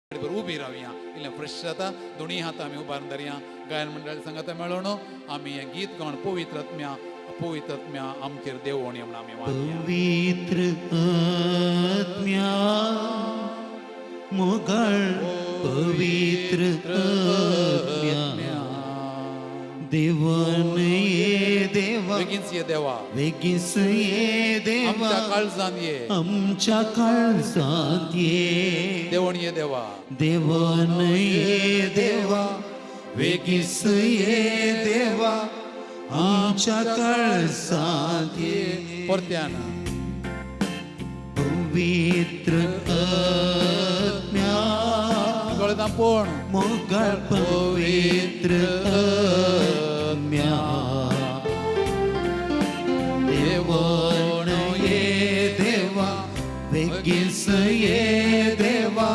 उबी रावया, इल्लें फ्रेश जाता. दोनूय हात आमी उबारून धरया. गायन मंडळ सांगाता मेळोवन आमी हें गीत गावन पवित्र आत्म्या, पवित्र आत्म्या आमचेर देवोवणी म्हूण आमी मागया. पवित्र आत्म्या मोगाळ, पवित्र आत्म्या, देवान ये देवा. बेगीनच ये देवा. बेगीन ये देवा. आमच्या काळजान ये. आमच्या काळजांत ये. देवण ये देवा. देवान ये देवा, बेगीन ये देवा, आमच्या काळजांत ये. परत्यान. पवित्र आत्म्या दोळे धांपून. मोगाळ पवित्र आत्म्या, देवान ये देवा, बेगीन ये देवा,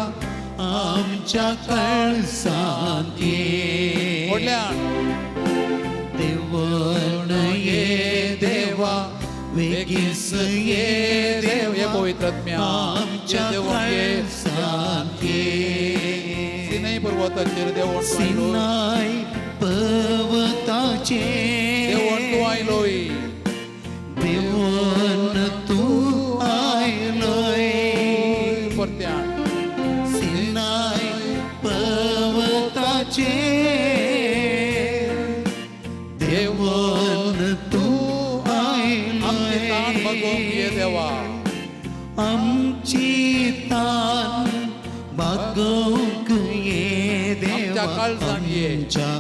आमच्या काळजांत ये. व्हडल्यान. देवान ये देवा, बेगीन ये देव ये देवा, पवित्र आत्म्या आमच्या देवण ये. काळजांत ये. सिनय पर्वताचेर देवण तूं आयलो. सिनाय पर्वताचेर देवण तूं आयलोय. देवन तूं आयलोय. परत्यान. सिनाय पर्वताचेर देवन तूं आमची तान भागोवंक ये आयलोय. देवा. आमची तान भागोवंक ये देवा. आमच्या काळजांत ये. आमच्या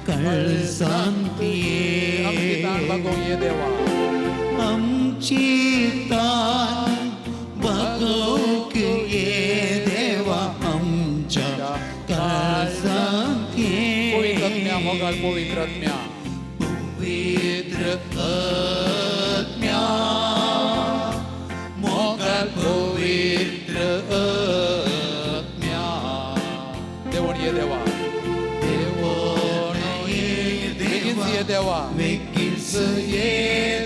काळजांत ये. आमची तान भागोवंक ये देवा. आमची तान भागोवंक ये देवा, आमच्या काळजांत ये. पवित्र आत्म्या मोगाळ, पवित्र आत्म्या. पवित्र आत्म्या मोगाळ, पवित्र आत्म्या. देवण ये देवा. देवण ये. बेगीन देवा. ये देवा. बेगीन ये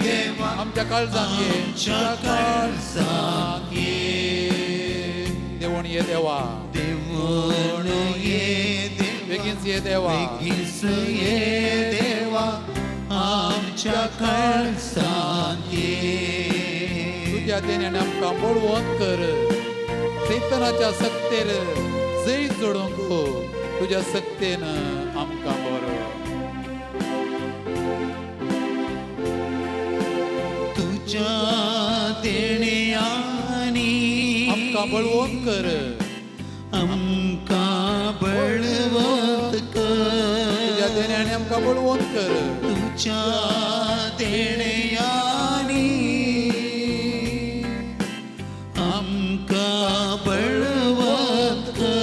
देवा. आमच्या काळजांत ये. आमच्या काळजांत ये. देवण ये देवा. देवण ये देवा. बेगीन ये देवा. बेगीन ये देवा, आमच्या काळजांत ये. तुझ्या देण्याने आमकां बळवंत कर, सैतानाच्या सक्तेर जैत जोडूंक तुझ्या सक्तेन आमकां बरो. तुझ्या देण्यानी आमकां बळवंत कर. आमकां बळवंत कर. तुझ्या देण्याने आमकां बळवंत कर. तुझ्या देण्यानी आमकां बळवंत कर.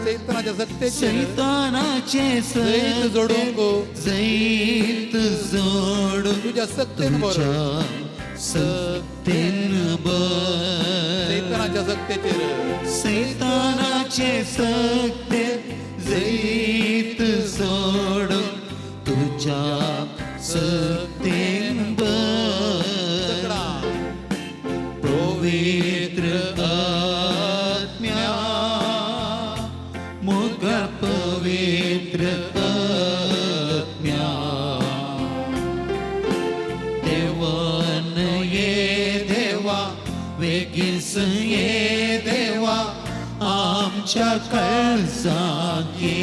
सैतानाच्या सक्तेचेर सैतानाचे जैत जोडूंक जैत जोडूंक तुझ्या सक्तेन बरो. तुझ्या सक्तेन बर. सैतानाच्या सक्तेचेर सैतानाचे सक्ते जैत जोडूंक तुझ्या सक्तेन बर. सगळा. पवित्र आत्म्या मोगाळ, पवित्र आत्म्या, देवान ये देवा, बेगीन ये देवा, आमच्या काळजांत ये.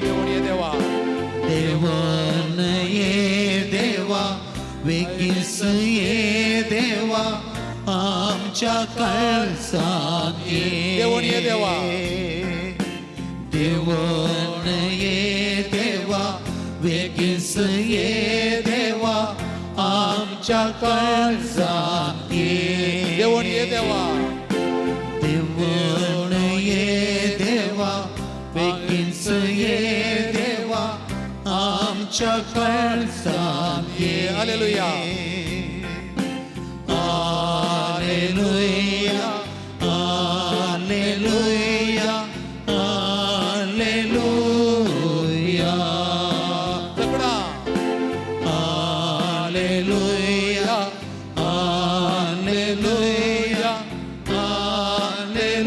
देवण ये देवा. देवान ये देवा, बेगीन ये देवा, आमच्या काळजांत ये. देवण ये देवा. देवान ये देवा, बेगीन ये देवा, आमच्या काळजांत ये. देवण ये देवा. देवान ये देवा, बेगीन ये देवा, आमच्या काळजांत ये. हालेलुया. हालेलुया, हालेलुया, हालेलुया. सगळा. हालेलुया, हालेलुया, हालेलुया.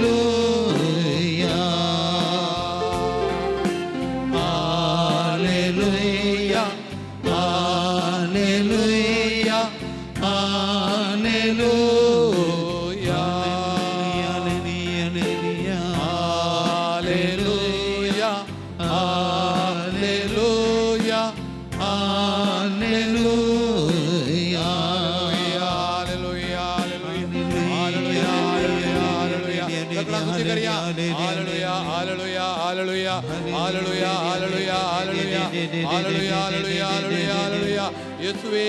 सगळा स्तुती करूया. Hallelujah hallelujah hallelujah hallelujah hallelujah hallelujah hallelujah hallelujah hallelujah hallelujah. येशुवे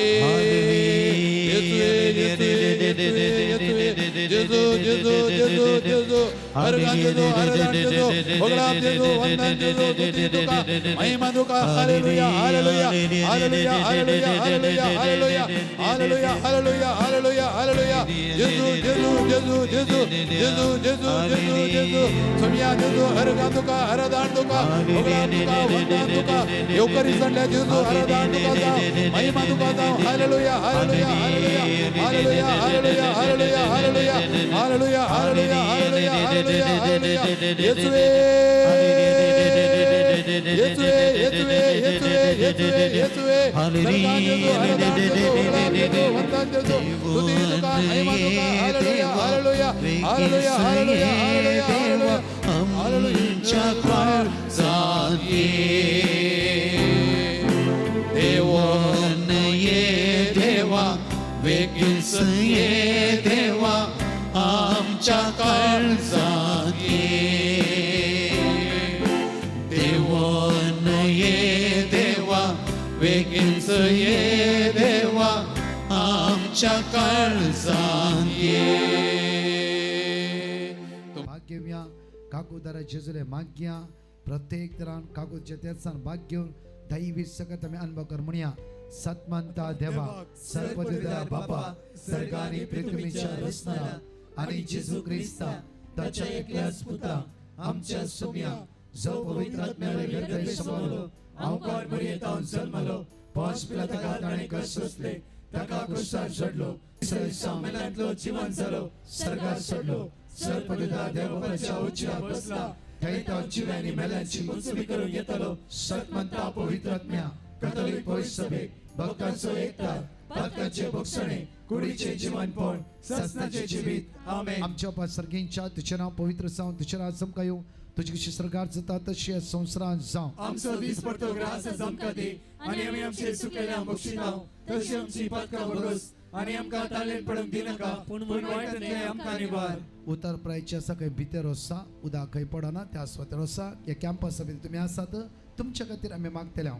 येशुवे येशुवे येशुवे जेजू जेजू जेजू जेजू हरगान जेजू हरगान जेजू होगलाम जेजू वंदन जेजू स्तुती तुका महिमा तुका. Hallelujah hallelujah hallelujah hallelujah hallelujah hallelujah hallelujah hallelujah hallelujah hallelujah. जेजू जेजू जेजू जेजू जेजू जेजू जेजू जेजू सोमिया जेजू हरगान तुका हरदान तुका होगलाम तुका वंदन तुका येवकरी सडल्या जेजू हरदान तुका जाव महिमा तुका जाव. Hallelujah hallelujah hallelujah hallelujah hallelujah hallelujah hallelujah hallelujah hallelujah hallelujah hallelujah. येशुवे येशुवे येशुवे येशुवे येशुवे येशुवे Hardan जेजू हरदान जेजू होगलाम जेजू वंदन जेजू स्तुती तुका महिमा तुका. Hallelujah hallelujah hallelujah hallelujah hallelujah hallelujah आमच्या काळजांत ये देवन ये देवा वेगींच ये देवा आमच्या काळजांत ये देवन ये देवा वेगींच ये देवा आमच्या काळजांत ये. भाग घेवया काकूदारा जेजुले मागया प्रत्येक तरान काकूच्या तेसान भाग घेवन दैवी सकत आमी अनुभव कर म्हणया. सतमंता देवा सर्वदिदा बापा सर्गानी पृथ्वीच्या रचणारा आणि जेजू क्रिस्ता ताच्या एकल्याच पुता आमच्या सुम्या जो पवित्र आत्म्याले गर्भे समवलो अवकार मरियेतावन जल्मलो पांच पिला ताका ताणें कश्ट सोंसले ताका क्रुसार चडलो मेल्यांतलो जिवन जालो सर्गार चडलो सर्वदिदा देवबापाच्या उजव्या बसला थंय तो जिव्यांनी मेल्यांची मुंचवी करूंक येतलो. सतमंता पवित्र आत्म्या कथोलीक पवित्र सभेक भक्तांचो एकता पातकाचे भोगसणे कुडीचे जीवनपण ससनाचे जिवीत. आमेन. आमच्या बापा सर्गींच्या तुझें नांव पवित्र जावं तुझें राज आमकां येवं तुजी कशी सर्गार जाता तशी ह्या संवसारांत जावं. आमचो दीस पडतो ग्रास आमकां दी आनी आमी आमचे चुकलेल्या बक्षिताव तशी आमची पातकां भोगस आनी आमकां ताळेन पडूंक दिनाका पूण वायटांतलें आमकां निवार. उतर प्रायचे आसा खंय भितर आसा उदक खंय पडना त्या सुवातेर आसा ह्या कॅम्पसा भितर तुमी आसात तुमच्या खातीर आमी मागतले हांव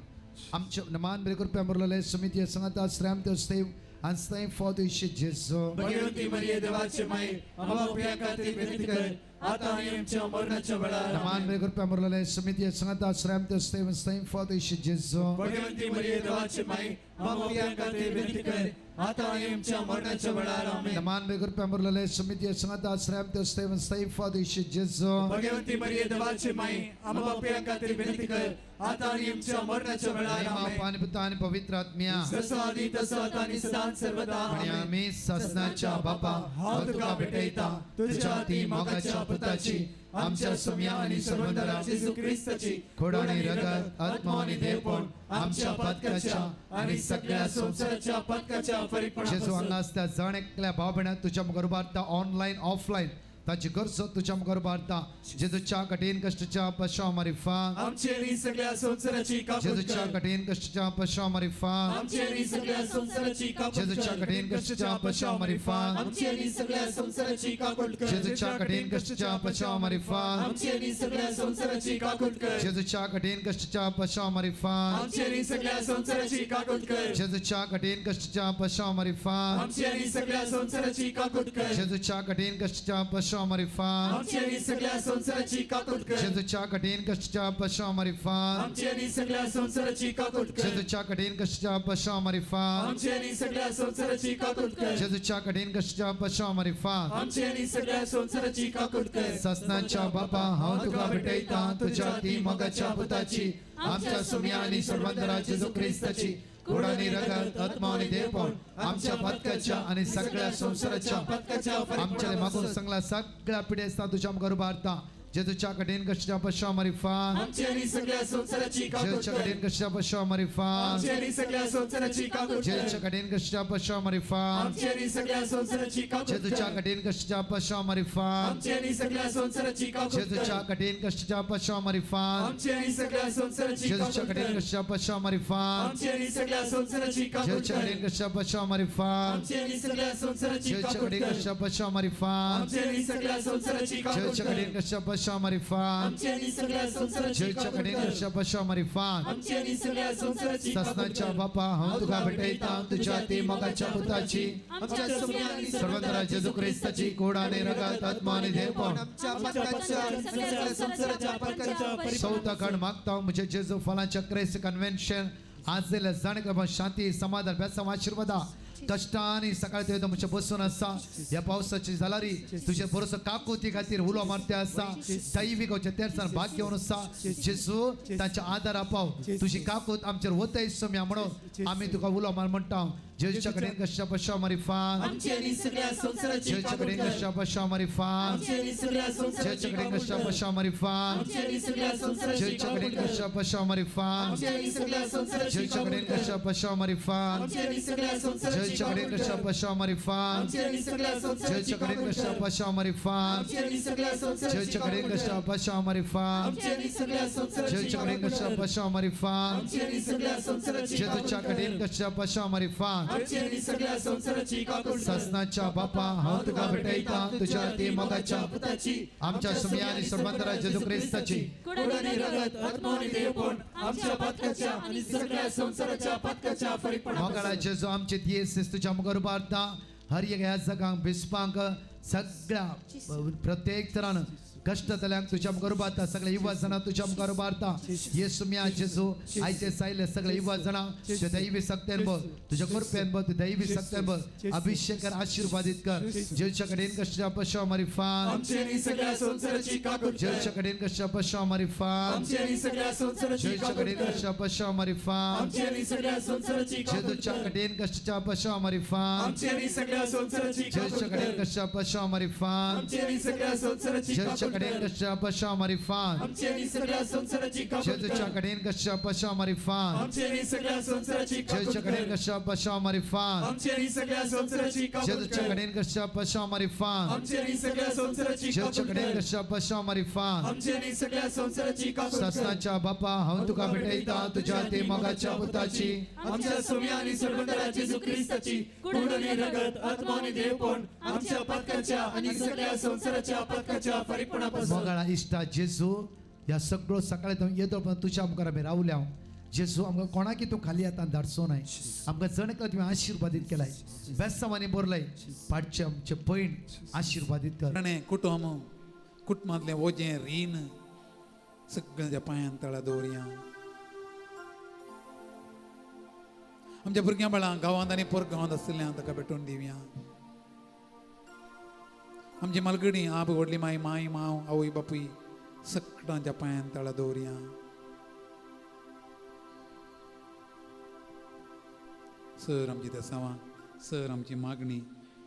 आमचे मान बरे कृपया मुरलेले समिती सांगता श्राम देव आणि फॉदेशी जेजू भगवती मरिये देवाचे माई आम्हा प्रिया खातीर विनंती कर आता आणि आमच्या मरणाच्या वेळार. मान बरे कृपया मुरलेले समिती सांगता श्राम देव फॉदेशी जेजू भगवती मरिये देवाचे माई आम्हा प्रिया खातीर विनंती कर आता आणि आमच्या मरणाच्या वेळार. आमेन. मान बरे कृपया मुरलेले समिती सांगता श्राम देव फॉदेशी जेजू भगवती मरिये देवाचे माई आम्हा प्रिया खातीर विनंती कर आता आणि आमच्या मरणाच्या वेळार. आमेन. पाणी पिता आणि पवित्र आत्म्या जसं आधी तसं आता आणि सदा सर्वदा. आणि आम्ही ससनाच्या बापा हांव तुका भेटयता तुझ्या ती मोगाच्या पुताची आमच्या सुम्या आणि सर्वंदरा जेजू क्रिस्ताची खोड आणि रगत आत्मा आणि देवपण आमच्या पातकाच्या आणि सगळ्या संसाराच्या पातकाच्या जेजू फरीकपणापासून हांगा आसता जण एकल्या भाव भयणां तुज्या मुखार उबारता ऑनलायन ऑफलायन ताची गरज तुज्या मुखार उबारता. जेजूच्या कठीण कश्टाच्या पशा मारिफा आमचे आणि सगळ्या संसाराची काकूट जेजूच्या कर. कठीण कश्टाच्या पशा मारिफा आमचे आणि सगळ्या संसाराची काकूट जेजूच्या कर. कठीण कश्टाच्या पशा मारिफा आमची आणि सगळ्या संसाराची काकूट कर. जेजूच्या कठीण कश्टाच्या पशा मारिफा आमची आणि सगळ्या संसाराची काकूट कर. जेजूच्या कठीण कश्टाच्या पशा मारिफा आमची आणि सगळ्या संसाराची काकूट कर. जेजूच्या कठीण कश्टाच्या पशा मारिफा आमची आणि सगळ्या संसाराची काकूट कर. जेजूच्या कठीण कश्टाच्या पशा मारिफा आमची आणि सगळ्या संसाराची काकूट कर. जेजूच्या कठीण कश्टाच्या पशा मारिफा आमची आणि सगळ्या संसाराची काकूट कर. जेजूच्या कठीण कश्टाच्या पशा मारिफा आमची आणि सगळ्या संसाराची काकूट कर. जेजूच्या कठीण कश्टाच्या पशा मारिफा आमची आणि सगळ्या संसाराची काकूट कर. ससनाच्या बापा हांव तुका भेटयता तुझ्या ती मोगाच्या पुताची आमच्या सुम्या आणि सर्वंदरा जेजू क्रिस्ताची गोड आणि रगत आत्मा आणि देवपण आमच्या पातकाच्या आणि सगळ्या संसाराच्या पातकाच्या आमच्या मागून सांगला सगळ्या पिढी असता तुझ्या मुखार उबारता. जेजूच्या कठीण कश्टा पश्चा मारिफात आमची आनी सगळ्या संवसाराची काकूट जेजूच्या कर. कठीण कश्टा पश्चा मारिफात आमची आनी सगळ्या संवसाराची काकूट कर. जेजूच्या कठीण कश्टा पश्चा मारिफात आमची आनी सगळ्या संवसाराची काकूट जेजूच्या कर. कठीण कश्टा पश्चा मारिफात आमची आनी सगळ्या संवसाराची काकूट जेजूच्या कर. कठीण कश्टा पश्चा मारिफात आमची आनी सगळ्या संवसाराची जेजूच्या काकूट कठीण कर. कश्टा पश्चा मारिफात आमची आनी सगळ्या संवसाराची काकूट जेजूच्या कर. कठीण कश्टा पश्चा मारिफात आमची आनी सगळ्या संवसाराची जेजूच्या काकूट कठीण कर. कश्टा पश्चा मारिफात आमची आनी सगळ्या संवसाराची काकूट जेजूच्या कर. कठीण कश्टा पश्चा मारिफात आमची आनी सगळ्या संवसाराची जेजूच्या काकूट कठीण कर. कश्टा पश्चा मारिफात आमची आनी सगळ्या संवसाराची काकूट ससनाच्या कर. बापा हांव तुका भेटयता तुझ्या ती मोगाच्या पुताची आमच्या सुम्या आणि सर्वंतरा जेजू क्रिस्ताची कोड आणि रगात आत्मा आणि देवपण आमच्या पातकांच्या आणि सगळ्या संवसाराच्या पातकांच्या सौताकड मागता म्हणजे जेजू फलाच्या क्रेस कन्व्हेन्शन आज दिल्या जाणें शांती समाधान बेसांव आशिर्वादा कश्टांनी सकाळी ते म्हजे बसून आसा ह्या पावसाची जालारी तुझे बरोसो काकुती खातीर उलो मारते आसा दैवीक तेरसान भाग घेवन आसा जेजू तांच्या आदार आपाव तुजी काकूत आमचेर वतय सम्या म्हणून आमी तुका उलो मार म्हणटा जेजूच्या कडेन कश्टा पश्चा मारिफात आमची आनी सगळ्या संवसाराची जेजूच्या काकूट कडेन कर. कश्टा पश्चा मारिफात आमची आनी सगळ्या संवसाराची जेजूच्या कडेन काकूट कश्टा कर. पश्चा मारिफात आमची आनी सगळ्या संवसाराची जेजूच्या काकूट कडेन कर. कश्टा पश्चा मारिफात आमची आनी सगळ्या संवसाराची जेजूच्या काकूट कडेन कर. कश्टा पश्चा मारिफात आमची आनी सगळ्या संवसाराची जेजूच्या कडेन काकूट कश्टा कर. पश्चा मारिफात आमची आनी सगळ्या संवसाराची जेजूच्या कडेन काकूट कश्टा कर. पश्चा मारिफात आमची आनी सगळ्या संवसाराची जेजूच्या कडेन काकूट कश्टा कर. पश्चा मारिफात आमची आनी सगळ्या संवसाराची जेजूच्या कडेन काकूट कश्टा कर. पश्चा मारिफात आमची आनी सगळ्या संवसाराची जेजूच्या काकूट कडेन कर. कश्टा पश्चा मारिफात आमची आनी सगळ्या संवसाराची काकूट कर. ससनाच्या बापा हांव तुका भेटयता तुझ्या ती मोगाच्या पुताची आमच्या सुम्या आणि सर्वंतरा जेजू क्रिस्ताची कोड आणि रगत आत्मा आणि देवपण आमच्या पातकाच्या आणि सगळ्या संवसाराच्या पातकाच्या फरीकपणापासून. मोगाळा जेजू आमचे दियेस तुझ्या मुखार उबारता हर एक ह्या जगांक बिस्पांक सगळ्या प्रत्येक तरान कश्ट जाल्यांक तुझ्या मुखार उबारता सगळे युवा जाणां तुझ्या मुखार उबारता येसू म्या जेजू आयचे सायले सगळे युवा जाणां तुझ्या दैवी सक्त्यान बघ तुझ्या कृपेन बघ तुझ्या दैवी सक्त्यान बघ अभिषेक कर आशीर्वादित कर जेजूच्या कडेन कश्टा पश्चा मारिफात आमची आनी सगळ्या संवसाराची काकूट कर. जेजूच्या कडेन कश्टा पश्चा मारिफात आमची आनी सगळ्या संवसाराची जेजूच्या काकूट कडेन कर. कश्टा पश्चा मारिफात आमची आनी सगळ्या संवसाराची काकूट जेजूच्या कर. कडेन कश्टा पश्चा मारिफात आमची आनी सगळ्या संवसाराची जेजूच्या काकूट कडेन कर. कश्टा पश्चा मारिफात आमची आनी सगळ्या संवसाराची जेजूच्या काकूट कडेन कर. कश्टा पश्चा मारिफात आमची आनी सगळ्या संवसाराची काकूट जेजूच्या कर. कडेन कश्टा पश्चा मारिफात आमची आनी सगळ्या संवसाराची काकूट जेजूच्या कडेन कर. कश्टा पश्चा मारिफात आमची आनी सगळ्या संवसाराची काकूट जेजूच्या कर. कडेन कश्टा पश्चा मारिफात आमची आनी सगळ्या संवसाराची जेजूच्या काकूट कडेन कर. कश्टा पश्चा मारिफात आमची आनी सगळ्या संवसाराची काकूट कर. ससनाच्या बापा हांव तुका भेटयता तुझ्या ते मोगाच्या पुताची आमच्या सुम्या आणि सर्वंतरा जेजू क्रिस्ताची कोड आणि रगत आत्मा आणि देवपण आमच्या पातकाच्या आणि सगळ्या संवसाराच्या पातकाच्या फरीकपणापासून. मोगाळा इश्टा जेजू ह्या सगळो सकाळी तूं येदो पण तुझ्या मुखार आमी रावल्या जेजू आमकां कोणाकी तूं खाली आतां धाडचो नाय आमकां जण एकलो तुवें आशिर्वादीत केलाय बेसांवांनी बरलाय पाडचें आमचें पयण आशिर्वादीत कर. ताणें कुटुंब कुटुंबांतलें वजें रीण सगळ्यांच्या पांयान तळा दवरया. आमच्या भुरग्यां बाळां गांवांत आनी पोर गांवांत आशिल्ल्या ताका भेटून दिवया. आमची मालगडी आप व्हडली माय माय माव आवय बापूय सगळ्यांच्या पांयान तळा दवरया. सर आमची देसावां सर आमची मागणी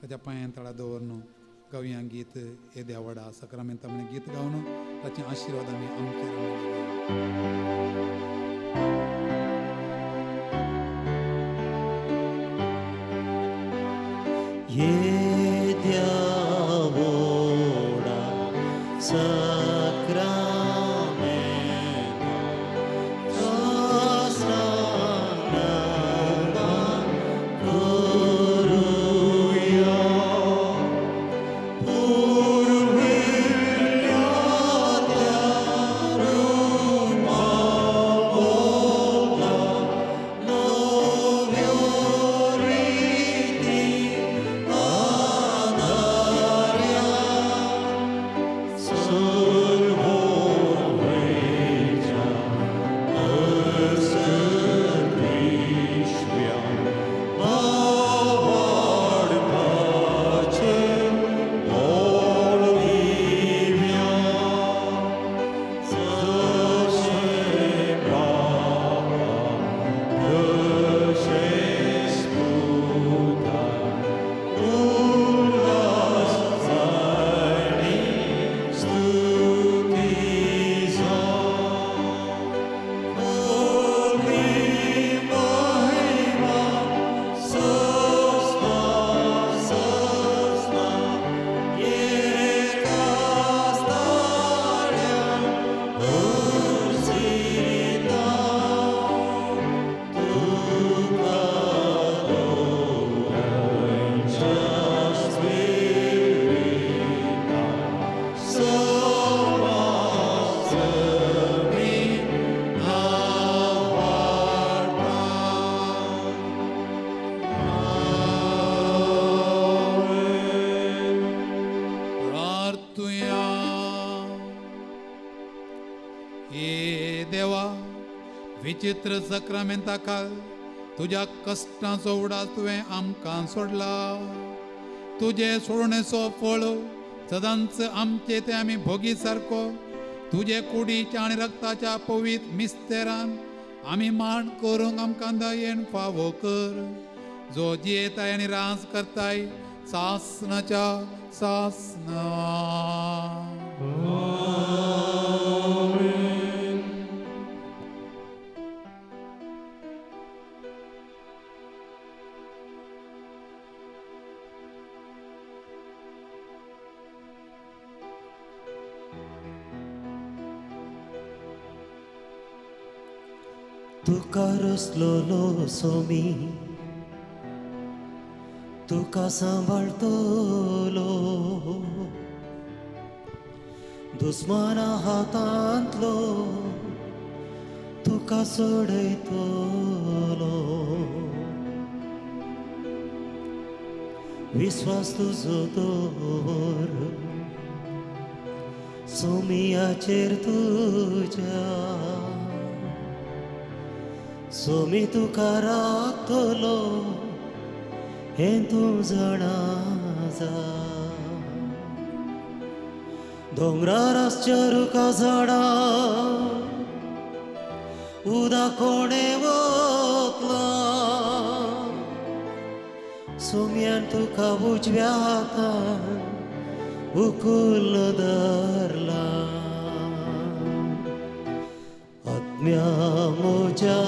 ताच्या पांयान तळा दवर न्हू. गावया गीत येद्या व्हडा सकरामेंत आमी गीत गावन ताचे आशिर्वाद आमी आमचेर येद्या व्हडा सक्रामेंता करुया पुर्विल्ल्या त्या रुपा नव्यो रिती आदार्या सर्वोर्वेच्या असद्विश्व्या भावार्थाचे मोल. वचुया. हे देवा, विचित्र सक्रामेंता खाल तुज्या कश्टांचो उडास तुवें आमकां सोडला. तुजे सोडणेचो फळ सदांच आमचे ते आमी भोगी सारको तुजे कुडीच्या आनी रक्ताच्या पवीत मिस्तेरान आमी माण करूंक आमकां दयेन फावो कर, जो जियेताय आनी रास करताय सासनाच्या सासना. तुका रसलोलो सोमी तुका सांबाळतलो दुस्माना हातांतलो तुका सोडयतलो विस्वास तुजो दवर सोमियाचेर तुज्या सोमी तुका राखतलो हें तूं जाणा जा. दोंगरार आसच्या रुखा झाडां उदक कोणें वतलां सोम्यान तुका उजव्या हातान उखूल धरला. आत्म्या म्हज्या